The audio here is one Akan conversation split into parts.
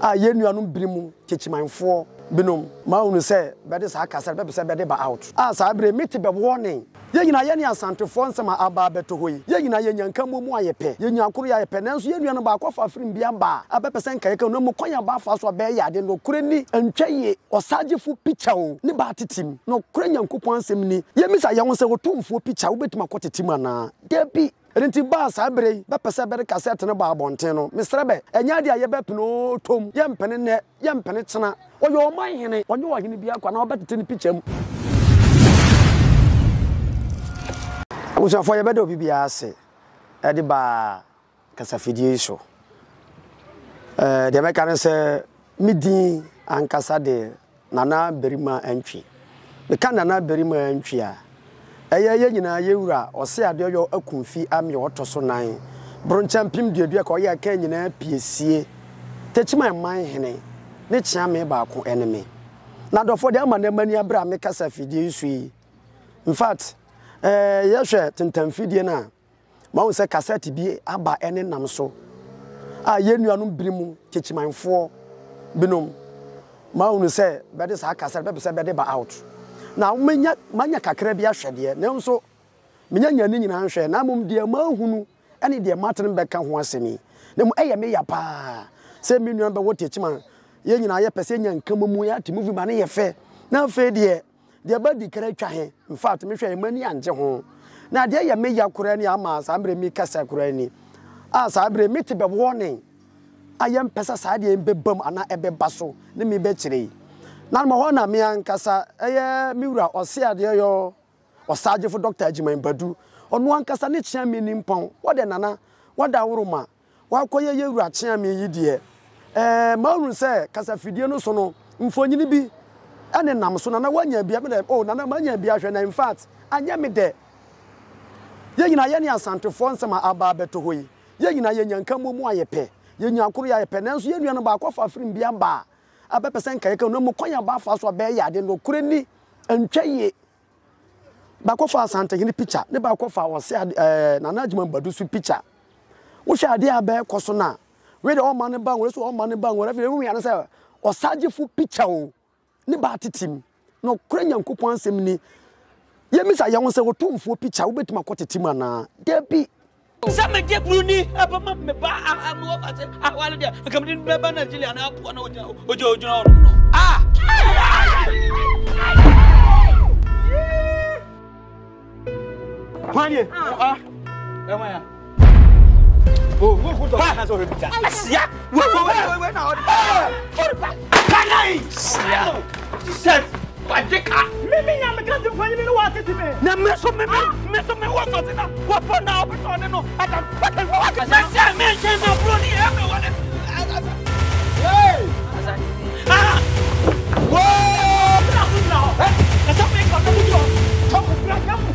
a yɛn nuanom binom, Kyekyimanfoɔ binom, mahunu sɛ bɛde saa kasa no bɛpɛ sɛ bɛde ba out. A saa berɛ yi mete bɛ warning. Yɛn nyinaa yɛne Asantefoɔ nsɛm a aba abɛtɔ hɔ yi, yɛn nyinaa yɛnya nkammɔ mu a yɛpɛ, yɛnya koro yɛ a yɛpɛ, nanso yɛn nuanom baako afa afirim bi aba a bɛpɛ sɛ nka yɛka no, na mmom kwan a bɛafa so a bɛyɛ ade no, nokorɛ ni, ɛntwa yie. Ɔsagyefo pikya o, ne ba atete mu. Nokorɛ Nyankopɔn asɛm ni. Yɛmmisa yɛn ho sɛ, Otumfoɔ pikya, wobɛtumi akɔtete mu anaa? Dabi! Ɛno nti baa saa berɛ yi, bɛpɛ sɛ bɛde kasɛt no ba abɔnten no, mesrɛ bɛ, ɛnyɛ adeɛ a yɛbɛpene oo, tom, yɛmpene nnɛ, yɛmpene kyena. Ɔyɛ ɔman hene, ɔnyɛ ɔhene biara kwa na ɔbɛtete ne pikya mu. Abusuafoɔ, yɛbɛda obi biara ase de baa kasafidie yi so. Ɛɛ, deɛ mɛka ne sɛ, me din ankasa de Nana Barima Antwi. Meka Nana Barima Antwi a, ɛyɛ yɛn nyinaa yɛn wura Ɔseadeɔyɔ Akumfi Amia ɔtɔ so nan, Bronkyɛ mpem duadua ka ɔyɛ ɛka nyinaa piesie, Techiman man hene, ne kyeame baako ne me. Na adɔfoɔ deɛ ama no mani abere a mekasa afidie yi so yi. In fact, eh, yɛhwɛ tentamfidie no a, Mahu sɛ kasɛt bi aba ne nam so a yɛn nuanom binom, Kyekyimanfoɔ binom, mahunu sɛ bɛde saa kasɛt bɛpɛ sɛ bɛde ba out. Na menya manya kakra bi ahwɛ deɛ, nanso menya nya ne nyinaa nhwɛ, na mmom deɛ mahunu ne deɛ mate no bɛka ho asɛm yi. Na mmom ɛyɛ me ya paa sɛ me nuanom bɛwɔ Techiman, yɛn nyinaa yɛpɛ sɛ yɛnya nkamomu, yɛate movie ma no yɛ fɛ, na afei deɛ Deɛ bɛadi kan atwa he, infact mehwɛ he, m'ani angye ho. Na deɛ ɛyɛ me ya koraa ni ama saa mmerɛ meekasa koraa ni, a saa berɛ yi mete bɛ warning a yɛmpɛ sɛ saa deɛ yi bɛba mu anaa ɛbɛba so ne me bɛkyerɛ yi. Na mɔ hɔ na me ankasa ɛyɛ me wura Ɔseadeɛ yɔ Ɔsagyefo Dɔkta Agyeman Badu, ɔno ankasa ne kyea me nimpɔn, wɔdɛ Nana, wɔdaworo Wakɔyɛ yɛ wura kyeame yi deɛ, ɛɛ mahunu sɛ kasafidie no so no, mfonini bi nenam so. Nana woanya bi? Me dɛ, oh Nana manya bi ahwɛ na in fact, anyɛ me dɛ. Yɛn nyinaa yɛne Asantefoɔ nsɛm a aba abɛtɔ hɔ yi, yɛn nyinaa yɛnya nkamomu a yɛpɛ, yɛnya koro yɛ a yɛpɛ, nanso yɛn nua no baako afa afirim bi aba a abɛpɛ sɛ nka yɛka no, na mmom kwan a bɛafa so a bɛyɛ ade no, nokorɛ ni, ɛntwa yie. Baako fa Asantehene picture ne baako fa ɔse ade ɛɛ Nana Agyeman Badu so picture. Wohwɛ adeɛ a bɛɛkɔ so no a, wei deɛ ɔma ne ba nwere so ɔma ne ba nwere afei wohu ano sɛ ɔsagyefo picture o ne ba atete mu. Nokorɛ Nyankopɔn asɛm ni. Yɛmmisa yɛn ho sɛ Otumfoɔ picture wobɛtumi akɔ tete mu anaa? Dabi. Sɛ megye buroni bɛma me ba a mewɔ fa sɛ aware deɛ nka mede no bɛba Nigeria na aboa na ɔgyina ɔgyina ɔgyina hɔ nom no. Ah! Hwan nie? Ah! Ɛhwan ya? Oh, wo wo dɔ na sɛ ɔhwɛ picture. Asia! Wo wo wo wo na ɔde. Ɔde ba. Kanai! Sia! Jesus! Wagye ka. Me me nya me ka se mfanyini no wa tete me. Na me so me me me so me wɔ sɔse na wɔpɔ na ɔpɛ sɛ ɔne no ada waka waka. Mɛ sɛ me nkyɛn ma bro ni ɛmɛ wɔ ne. Hey! Ah! Whoa! Na so gyina hɔ. Ɛsɛ me ka na mo gyina hɔ. Tɔmo bra nyɛ mo.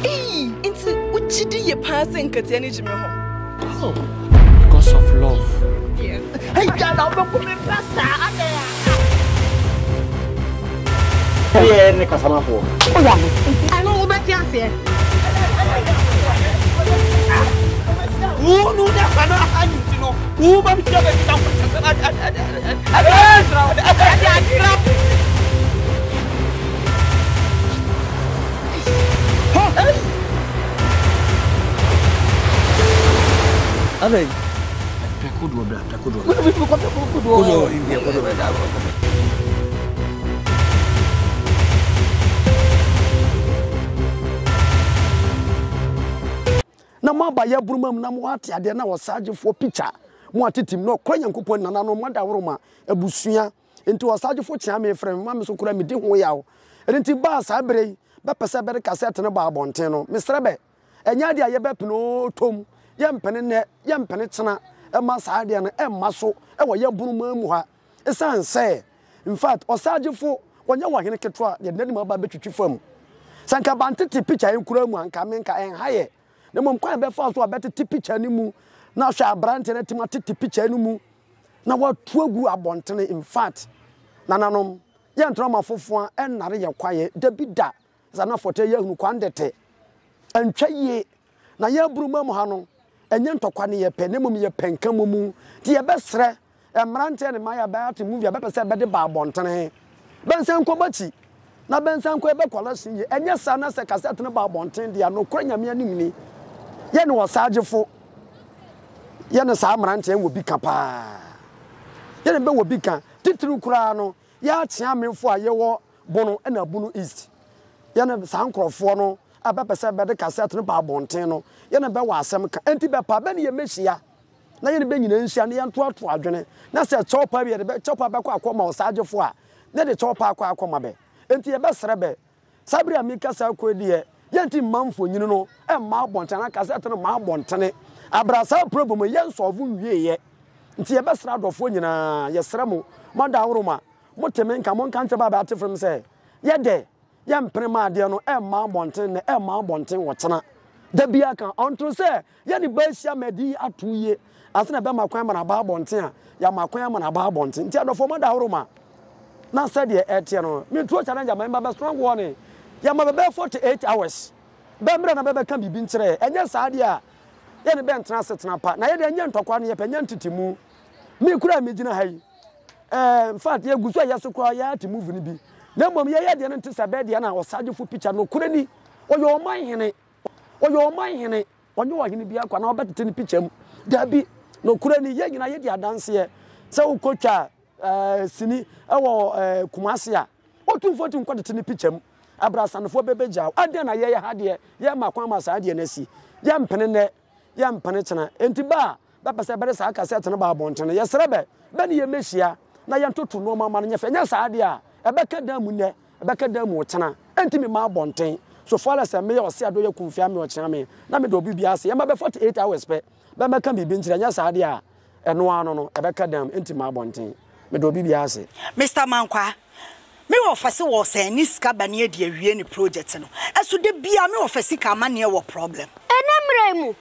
Eii, nti wogye di yie paa sɛ nkatia no gye me ho? Oh, because of love. Yeah. Hey, Jana, wobɛku me mpɛ saa adɛn a? Ɛyɛ ne kasamafoɔ. Woyɛ ade. Ɛno wobɛte aseɛ. Wo no na fa na ha nti no. Wo ba mi tia bɛ kita ko sɛ na Adɛn? Pɛ kodoɔ bra, pɛ kodoɔ. Kodoɔ, India kodoɔ. Na moaba yɛ aburuma mu na moate adeɛ na ɔsaagyefoɔ pikya mo atetem na ɔkora Nyankopɔn nananom moadaworoma abusua Enti ɔsagyefo kyea me frɛ me ma me so koraa medi ho yaw. Ɛno nti baa saa berɛ yi bɛpɛ sɛ bɛde kasɛt no ba abɔnten no, mesrɛ bɛ, ɛnyɛ adeɛ a yɛbɛpene oo tom, yɛmpene nnɛ, yɛmpene kyena, mma saa adeɛ no ɛmma so wɔ yɛn bonoman mu ha. Ɛsiane sɛ, in fact, ɔsagyefo, ɔnyɛ ɔhene ketewa, yɛde n'anim aba abɛtwitwi fam. Sɛ anka bantete pikya yi koraa mu a, anka me nka ɛnha yɛ. Na mmom kwan a bɛfaa so a bɛtete pikya no mu, na hwɛ aberanteɛ no atumi atete pikya no mu, na watu agu abɔntene. In fact, nananom, yɛntena ma fofoa ɛnnare yɛn kwaeɛ, dabi da. Sɛ na fɔtɛ yɛ ahunu kwan dɛtɛ. Ɛntwa yie. Na yɛn aburuma mu ha no, ɛnyɛ ntɔkwa ne yɛpɛ, na mmom yɛpɛ nkamomu. Nti yɛbɛsrɛ mmeranteɛ ne mmayewa bɛyɛ ate movie a bɛpɛ sɛ bɛde ba abɔntene. Bɛnsan nkɔ b'akyi, na bɛnsan nkɔ yɛbɛ kɔlɛsen yie. Ɛnyɛ saa na sɛ kasɛt no ba abɔnten deɛ a, nokorɛ Nyame anim ni, yɛne ɔsagyefo, yɛne saa mmeranteɛ wɔ bi ka paa. Yɛne bɛ wɔ bi ka. Titiriw koraa no, yɛn akyeamefo a yɛwɔ Bono na Bono East, yɛne saa nkorɔfoɔ no a bɛpɛ sɛ bɛde kasɛt no ba abɔnten no, yɛne bɛ wɔ asɛm ka. Enti bɛpa bɛ ne yɛn mmɛhyia na yɛne bɛ nyinaa nhyia na yɛntoatoa adwene, na sɛ kyɛwpa bi yɛde bɛ kyɛwpa bɛkɔ akɔma ɔsagyefo a, na yɛde kyɛwpa akɔ akɔma bɛ. Enti yɛbɛsrɛ bɛ, saa bere a meka saa kɔ yi deɛ, yɛnti mma mfonini no mma abɔnten anaa kasɛt no mma abɔntene abere a saa problem yi yɛnsɔlvo nwieeɛ. Nti yɛbɛsrɛ adɔfoɔ nyinaa, yɛsrɛ mo, moada ahoroma, Mote me nka, monka nkyerɛ Babel atefrem sɛ, Yɛ dɛ, yɛmpene mma adeɛ no mma abɔnten nnɛ, ɛmma abɔnten ɔkyena. Da biara ka, ɔnto sɛ yɛne ba ahyia ma adi ato yie, ansa na ɛbɛma kwan ma no aba abɔnten a, yɛama kwan ama no aba abɔnten. Nti adɔfoɔ moada ahoroma na sɛdeɛ ɛteɛ no, metuo challenge ama mma bɛ strong warning, yɛma bɛ bɛyɛ 48 hours, bɛ mmerɛ na bɛbɛka biribi nkyerɛ yɛ, ɛnyɛ saa deɛ a, yɛne bɛntena asetena pa, na yɛdeɛ ɛnyɛ ntɔkwa no yɛpɛ, ɛnyɛ ntetemu. Me koraa a megyina ha yi, Eh, in fact, yɛgu so a yɛso koraa yɛate movie no bi. Na mmom yɛyɛ deɛ no nte sɛ bɛɛ deɛ na ɔsagyefo picture nokorɛ ni. Ɔyɛ ɔman hene. Ɔyɛ ɔman hene. Ɔnyɛ ɔhene bi akwa na ɔbɛtete ne picture mu. Dabi, nokorɛ ni, yɛn nyinaa yɛdi adanseɛ sɛ wokɔtwa eh, sini wɔ eh, Kumasi a, Otumfoɔ ti nkɔtete ne picture mu. Abrasanefoɔ bɛbɛgya wo. Adɛn na yɛyɛ ha deɛ yɛma kwan ma saa deɛ no asi. Yɛmpene nnɛ, yɛmpene kyena. Enti ba a bɛpɛ sɛ bɛde saa kasɛt no ba abɔnten no, yɛsrɛ bɛ, bɛ ne yɛn mmɛhyia na yɛntoto nnoɔma mma no nyɛ fɛ. Nyɛ saa deɛ a, ɛbɛka dan mu nnɛ, ɛbɛka dan mu ɔkyena. Ɛntumi mma abɔnten. So far as sɛ meyɛ ɔse adɔ yɛ kumfia me ɔkyea me, na meda obi biara ase. Yɛma bɛ 48 hours pɛ, bɛmmɛka biribi nkyerɛ. Nyɛ saa deɛ a, ɛno ara no no, ɛbɛka dan mu, ɛntumi mma abɔnten. Meda obi biara ase. Mister Mankwaa, Me wɔfa se wɔsɛn ne sika ba ne adi awie ne project no ɛso da biaa me wɔfa sika amaneɛ wɔ problem. Ɛnɛ mmerɛ yi mu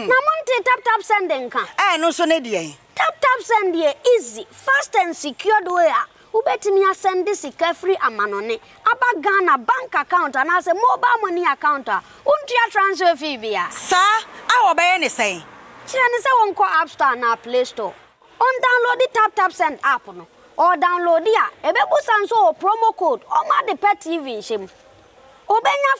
na mo ntee tap tap send nka? Ɛɛ ɛno nso ne deɛn? Tap tap send yɛ easy, fast and secured way a wobɛtumi asɛnde sika firi amanɔne aba Ghana bank account anaasɛ mobile money account a wontua transfer fee biara. Saa? A wɔbɛyɛ ne sɛn? Kyerɛ no sɛ wɔnkɔ app store anaa play store. Ɔndownloadi TapTapSend app no, ɔɔdownloadi a, ɛbɛbusa nso ɔwɔ promo code ɔma ade pɛ TV nhyɛ mu. Ɔbɛnya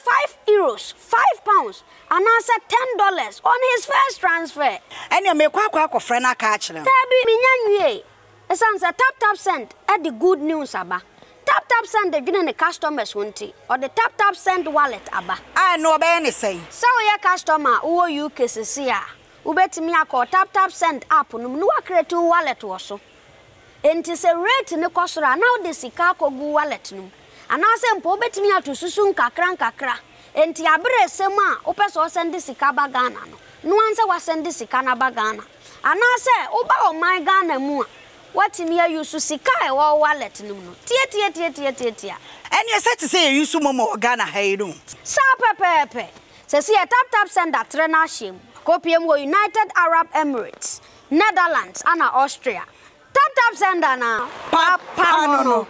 €5, £5, anaasɛ $10 on his first transfer. Ɛneɛ meekɔ akɔ akɔfrɛ no aka akyerɛ no. Daabi, mennya nwiee. Ɛsiane sɛ TapTapSend de good news aba. TapTapSend dwene ne customers ho nti, ɔde TapTapSend Wallet aba. A ɛno ɔbɛyɛ ne sɛn? Sɛ woyɛ customer a wowɔ UK seesei a, Wobɛtumi akɔ TapTapSend app no mu na woacreate wo wallet wɔ so. Enti sɛ rate no kɔ soro a, na wode sika akɔgu wo wallet no mu. Anaasɛ mpo wobɛtumi ato susu nkakrankakra. Enti aberɛ ɛsɛ mu a wopɛ sɛ wɔsɛnde sika ba Ghana no, noa ara sɛ woasɛnde sika no aba Ghana. Anaasɛ woba ɔman Ghana mu a, woatumi a use sika a ɛwɔ wo wallet no mu no. Tiatiatiatiatiatia. Ɛneɛ sɛ te sɛ yɛ use momo wɔ Ghana ha yi no. Saa pɛpɛɛpɛ. Sɛsi yɛ tap tap sender trɛ n'ahyeɛ mu kɔpie mu wɔ United Arab Emirates, Netherlands ana Austria. Tap tap sender na papa no no.